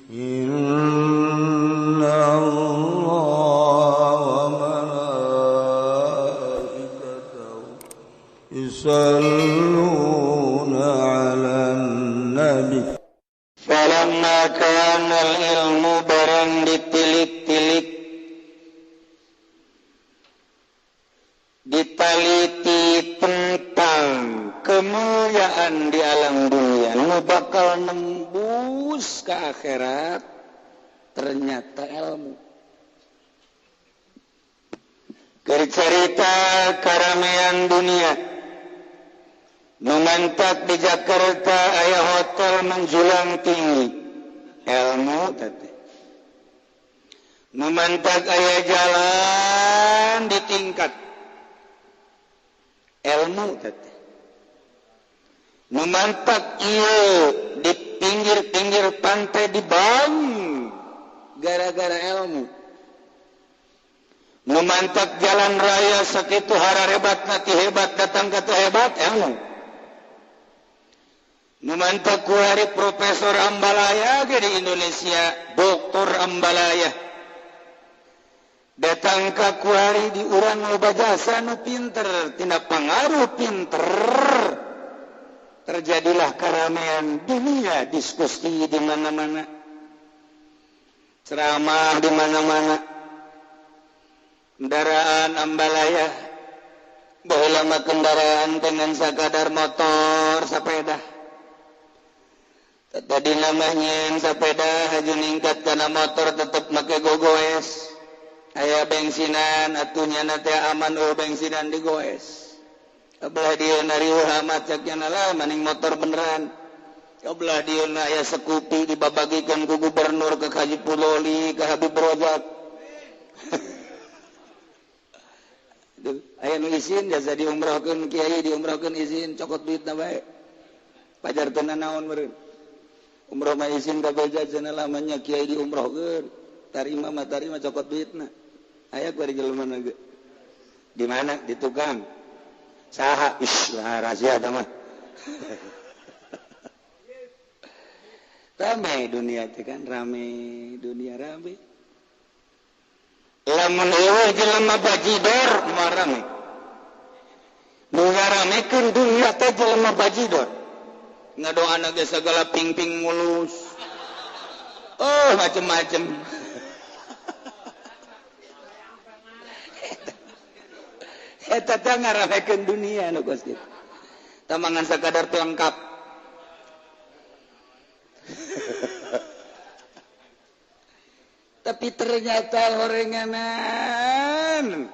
إن الله وملائكته يصلون على النبي. فلما كان العلم barang ditilik-tilik ditaliti tentang kemuliaan di alam dunia nu bakal nembus ke akhirat, ternyata ilmu. Bercerita karamean dunia nu mantak di Jakarta aya hotel menjulang tinggi, ilmu tadi. Nu mantak aya jalan di tingkat, ilmu tadi. Nu mantak ieu di pinggir-pinggir pantai dibangun gara-gara ilmu. Nu mantak jalan raya sakitu hararebat nati hebat datang ka teu hebat, ilmu. Nu mantak ku hari Profesor Ambalaya ge di Indonesia, Doktor Ambalaya datang ka kuari di urang loba jasa nu pinter, tina pangaruh pinter terjadilah keramaian dunia, diskusi di mana-mana, ceramah di mana-mana. Kendaraan Ambalaya baheula mah kendaraan dengan sakadar motor, sepeda. Tadi namanya sepeda haju ningkat kana motor tetep make gogoes. Aya bensinan atunya na teh aman eueuh bensinan di goes. Belah dieu riuh amat cek nya lah maning motor beneran. Belah dieu aya sekupi dibabagikeun ku gubernur ke Haji Puloli ke Habib Rojak. Aya nu izin jasa diumrohkeun kiai diumrohkeun izin cokot duitna bae. Pajar teu naon meureun. Umroh mah izin kabeh cenah lamanya kiai diumrohkeun. Tarima mah tarima cokot duitna. Aya ku ari jelema ge. Di mana? Di tukang. Saha? Ih, lah rahasia eta mah. Rame dunia teh kan, rame dunia rame. Lamun eueuh jelema bajidor mah rame. Nu ngaramekeun dunia teh jelema bajidor. Ngadoana ge sagala ping-ping mulus. Oh, macem-macem. Eta teh ngaramekeun dunia nu kos kitu. Tamangan sakadar teu lengkap. Tapi ternyata horenganan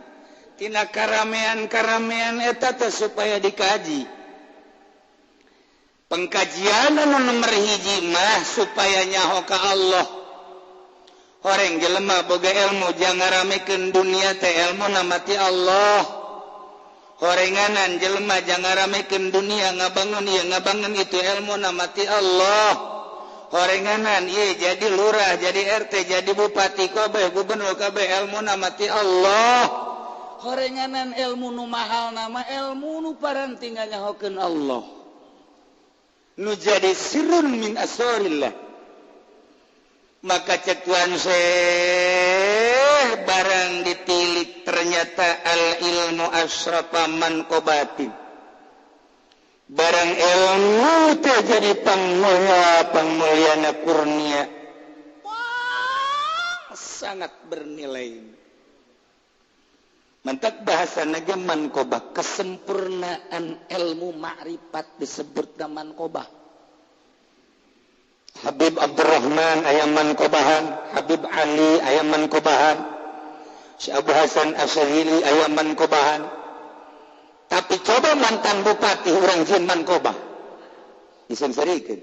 tina karamean-karamean eta teh supaya dikaji. Pengkajian anu nomor hiji mah supaya nyaho ka Allah. Horeng jelema boga ilmu jangan ngaramekeun dunia teh ilmu namati Allah. Horenganan jelema jangan ngaramekeun dunia ngabangun ieu ngabangun itu ilmu namati Allah. Horenganan ieu jadi lurah, jadi RT, jadi bupati kabeh, gubernur kabeh ilmu namati Allah. Horenganan ilmu nu mahal nama ilmu nu paranti nganyahokeun Allah. Nu jadi sirrun min asrillah. Maka cek Tuan Syekh barang ditilik ternyata al ilmu asrafa manqobatin. Barang ilmu teh jadi pangmulia pangmuliana kurnia. Wah, sangat bernilai. Mantak bahasa naga manqobah, kesempurnaan ilmu ma'rifat disebut manqobah. Habib Abdurrahman aya manqobahan, Habib Ali aya manqobahan, Syekh Abu Hasan Asyadili aya manqobahan. Tapi coba mantan bupati urang jieun manqobah. Disenserikeun.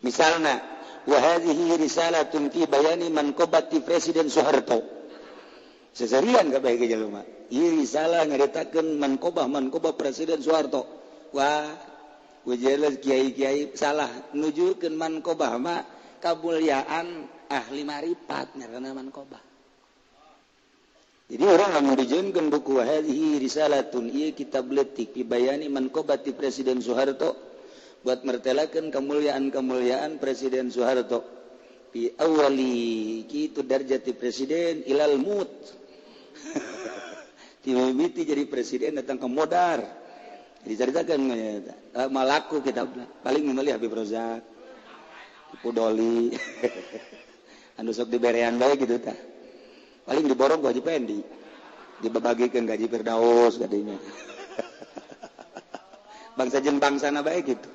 Misalna, wa hadhihi risalatun fi bayani manqobati Presiden Soeharto. Seserian kabeh ge jelema. Ieu risalah nyaritakeun manqobah Presiden Soeharto. Wah, ujelas kiai-kiai salah nujukeun manqobah mah kamuliaan ahli marifat ngaranna manqobah. Jadi orang lamun dijieunkeun buku hadhihi risalatun ieu kitab leutik dibayani manqobati Presiden Soeharto buat mertelakeun kemuliaan-kemuliaan Presiden Soeharto. Fi awali kitu darjati presiden ilal mut. Timimiti jadi presiden datang ke modar. Diceritakan malaku kita paling memilih Habib Rozak, Pudoli. Anu sok diberean bae gitu tah. Paling diborong ku Haji Pendi. Dibabagikeun gaji Firdaus kadinya. Bangsa jeung bangsana bae gitu.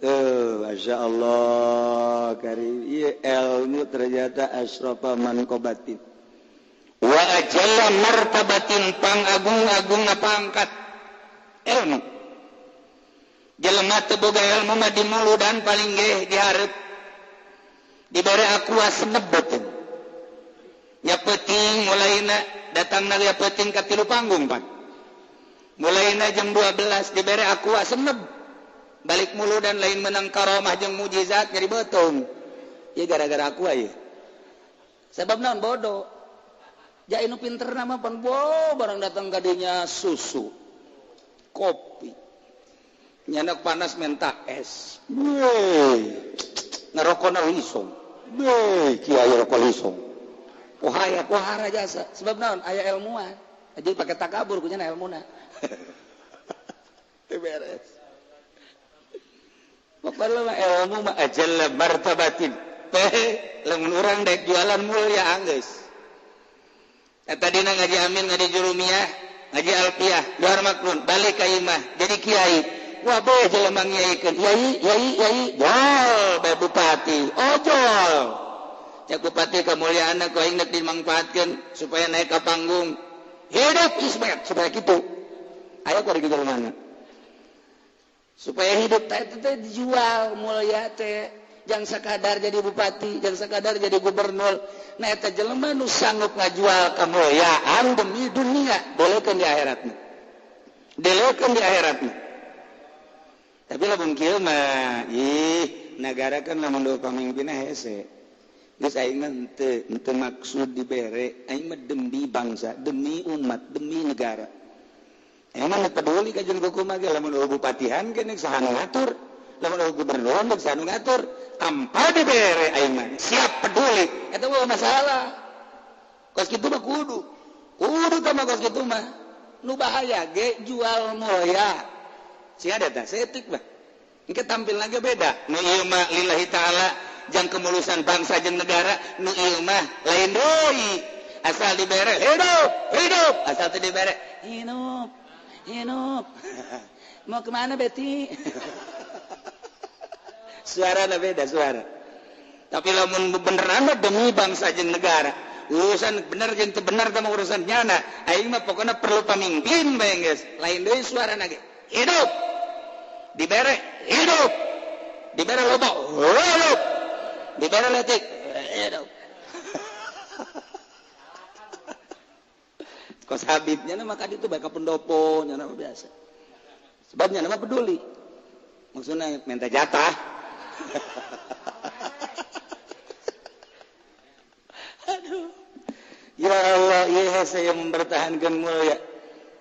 Masya Allah karim. Iya, ilmu ternyata asrafa manqabatin wa ajalla martabatin pangagung-agungna pangkat ilmu. Jelema teu boga ilmu mah dimuludan paling ge dihareup dibere aqua senebeteun. Nya peuting mulaina datangna ge peuting ka tilu panggung pan. Mulaina jam 12 dibere aqua seneb. Balik mulu dan lain menang karomah jeung mujizat nyeri beuteung. Ieu gara-gara aku aya. Sebab naon bodoh. Ja anu pinterna mah pan bo barang datang ka dinya susu, kopi. Nyanak panas minta es. Weh. Ngarokona lisong. Weh, kiai rokok lisong. Pohaya pohara jasa. Sebab naon aya ilmuan. Jadi pakai takabur kunyana ilmuna. Teu beres. Pokoknya ilmu mah ajalla martabatin. Teh lamun urang dek jualan mulia anggeus. Eta dina ngaji Amin, ngaji Jurumiyah, ngaji Alpiyah, luar maklun, balik ka imah jadi kiai. Wah bae jelema ngiaikeun, yai yai yai, jol bae bupati, ojol. Cak bupati kemuliaanna ku aing deuk dimangfaatkeun supaya naik ka panggung. Hidup Ismet supaya kitu. Aya ku ari jelema. Supaya hidup teh dijual mulia teh, jangan sekadar jadi bupati, jangan sekadar jadi gubernur. Nah eta jelema nu sanggup ngajual kemuliaan demi dunia, bolehkeun di akhiratna. Deleukeun di akhiratna. Tapi lamun kieu mah, ih, nagara kan lamun dua pamimpinna hese. Geus aing mah henteu maksud dibere, aing mah demi bangsa, demi umat, demi negara. Emang peduli ka jeung kumaha ge lamun eueuh bupatihan ge saha nu ngatur, lamun eueuh gubernur ge saha nu ngatur, tanpa dibere aing mah siap peduli, eta mah masalah. Kos kitu mah kudu. Kudu tah mah kos kitu mah. Nu bahaya ge jual moya. Sia ada tah setik mah. Engke tampil lagi beda. Nu ieu mah lillahi taala jang kemulusan bangsa jeung negara, nu ieu mah lain deui. Asal dibere hidup, hidup, asal teu dibere hidup. Hinup. Mau kemana Betty? Suara beda suara. Tapi lamun beneran demi bangsa jeung negara, urusan bener jeung teu bener teh urusan nyana. Aing mah pokona perlu pamimpin bae geus. Lain deui suarana ge. Hidup. Dibere hidup. Dibere loba, hidup. Dibere leutik, hidup. Kos Habibnya nama kadi itu baik pendopo nya nama biasa. Sebabnya nama peduli. Maksudnya minta jatah. Aduh. Ya Allah, ya saya mempertahankan mulia.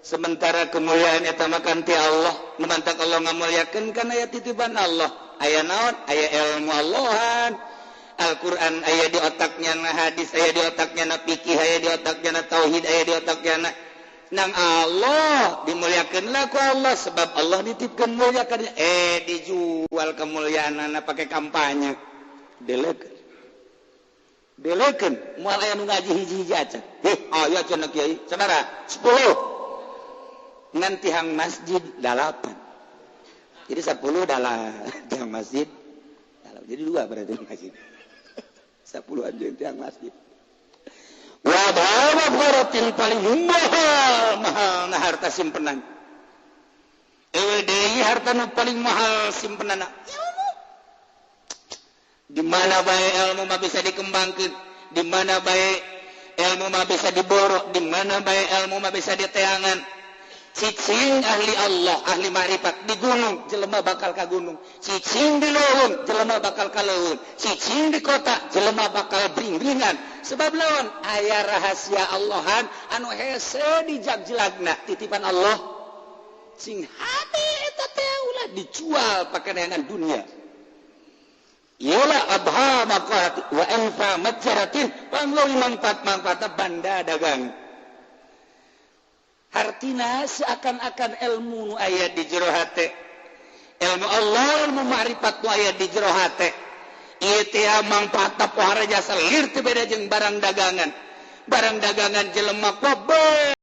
Sementara kemuliaan eta makan ti Allah, nu mantak Allah ngamuliakeun kan aya titipan Allah. Aya naon? Aya ilmu Allahan. Al-Quran aya di otaknya, na hadis aya di otaknya, na fikih aya di otaknya, na tauhid aya di otaknya, na nang Allah dimuliakeunlah ku Allah sebab Allah nitipkeun muliakeun. Dijual kemuliaanana pakai kampanye. Deleukeun. Deleukeun moal aya nu ngaji hiji-hiji acan. Heh, aya cenah kiai, sabaraha? 10. Ngan tihang masjid 8. Jadi 10 dalam tihang masjid. Jadi 2 berarti masjid. 10 anjing tiang masjid. Wa bawa baratin paling mahal mahal na harta simpenan. Eueuh deui harta nu paling mahal simpenanna ilmu. Di mana bae ilmu mah bisa dikembangkeun, di mana bae ilmu mah bisa diborok, di mana bae ilmu mah bisa diteangan. Cicing ahli Allah, ahli ma'rifat di gunung, jelema bakal ka gunung. Cicing di leuweung, jelema bakal ka leuweung. Cicing di kota, jelema bakal bring-bringan. Sebab lawan aya rahasia Allahan anu hese dijagjelagna titipan Allah. Sing hate eta teh ulah dijual pake neangan dunia. Iyalah abha maqalati wa anfa matjaratin pangleuwih manfaat-manfaatna banda dagang. Hartina seakan-akan ilmu nu aya di jero hate, ilmu Allah, ilmu ma'rifat nu aya di jero hate ieu teh mangfaatna pohara jasa lir teu beda jeung barang dagangan. Barang dagangan jelema kobe.